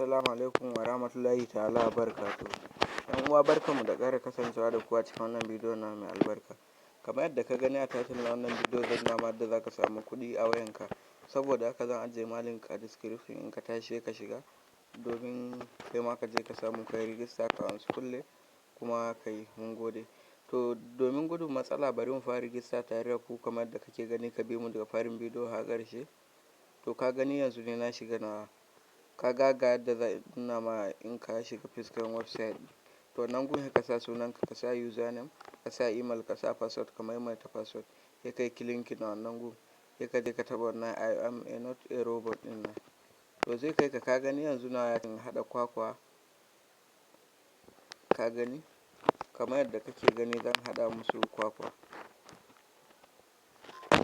Assalamu alaikum wa rahmatullahi ta'ala wa barakatuhu. ‘Yan uwa, barkanmu da ƙara kasancewa da ku a cikin wannan bidiyo na mai albarka. Kamar yadda ka gani a title na wannan bidiyo, zan nuna ma yadda za ka samu kuɗi a wayanka. Saboda haka zan ajiye ma link a description, in ka tashi sai ka shiga domin kai ma ka je ka samu ka yi rijista, ka ansa kulle kuma ka yi. Mun gode. To, domin gudun matsala, bari mu fara rijista tare da ku kamar yadda kake gani, ka bi mu daga farin bidiyo har ƙarshe. To, ka gani yanzu ne na shiga na ka ga ga yadda za nuna ma in ka shiga fuskan website. To, nan gun ka sa sunanka, ka sa username, ka sa email, ka sa password, ka maimaita password, sai ka yi clicking a wannan gun, sai ka je ka taɓa wannan "I am a not a robot" ɗin nan. To, zai kai ka. Ka gani yanzu na haɗa kwakwa, ka gani kamar yadda kake gani, zan haɗa musu kwakwa.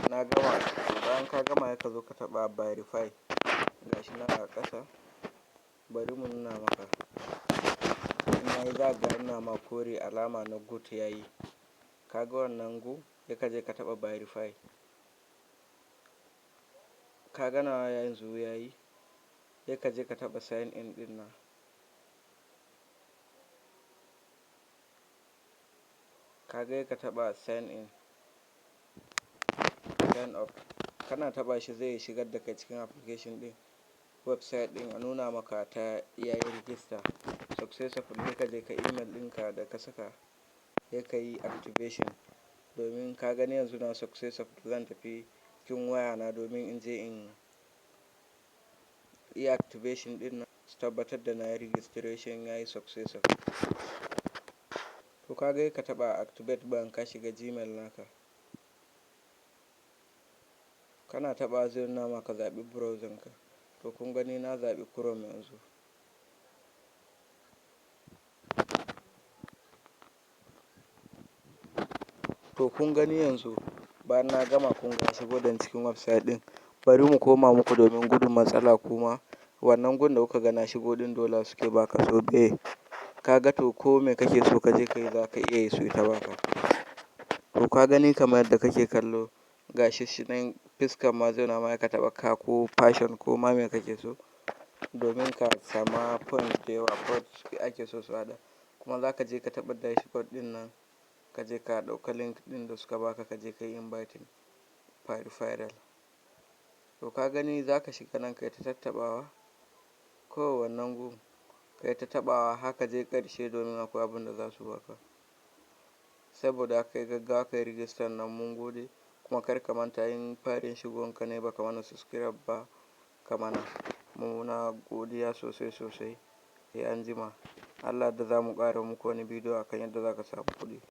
Na gama. Bayan ka gama, sai ka zo ka taɓa verify, gashi nan a ƙasa. Bari mu nuna maka. In yayi, za ka ga nuna ma kore alama na good yayi. Ka ga wannan gu, sai ka je ka taɓa verify. Ka ga nawa yanzu yayi, sai ka je ka taɓa sign in ɗin nan. Ka ga, ka taɓa sign in, sign up. Kana taɓa shi, zai shigar da kai cikin application ɗin, website ɗin, a nuna maka ta yayi register successful. Sai ka je ka email ɗinka da ka saka, sai ka yi activation. Domin ka gani yanzu na successful, zan tafi cikin wayana domin in je in yi activation ɗin nan, su tabbatar da na yi registration yayi successful. To, ka ga, ka taɓa activate bayan ka shiga Gmail naka. Kana taɓa, zai nuna maka zaɓi browser ka. To, kun gani, na zaɓi Chrome yanzu. To, kun gani yanzu bayan na gama, kun ga shigo da cikin website ɗin. Bari mu koma muku domin gudun matsala. Kuma wannan gun da kuka ga na shigo ɗin, dollar suke baka. So be ka ga, to, ko me kake so ka je ka yi, za ka iya yi, su ta baka. To, ka gani kamar yadda kake kallo, gashi shi nan fiskan ma zai nuna ma ka taɓa car ko fashion ko ma me kake so domin ka sama points da yawa. Points ake so su haɗa. Kuma za ka je ka taɓa dashboard ɗin nan, ka je ka ɗauka link ɗin da suka baka, ka je ka yi inviting per referral. To, ka gani, za ka shiga nan kai ta tattaɓawa kawai, wannan gun kai ta taɓawa har ka je ƙarshe, domin akwai abin da za su baka. Saboda haka yi gaggawa ka yi rijistar nan. Mun gode. Kuma kar ka manta, in farin shigowanka ne baka mana subscribe ba, ka mana. Muna godiya sosai sosai. Sai anjima, Allah da za mu ƙara muku wani bidiyo akan yadda za ka samu kuɗi.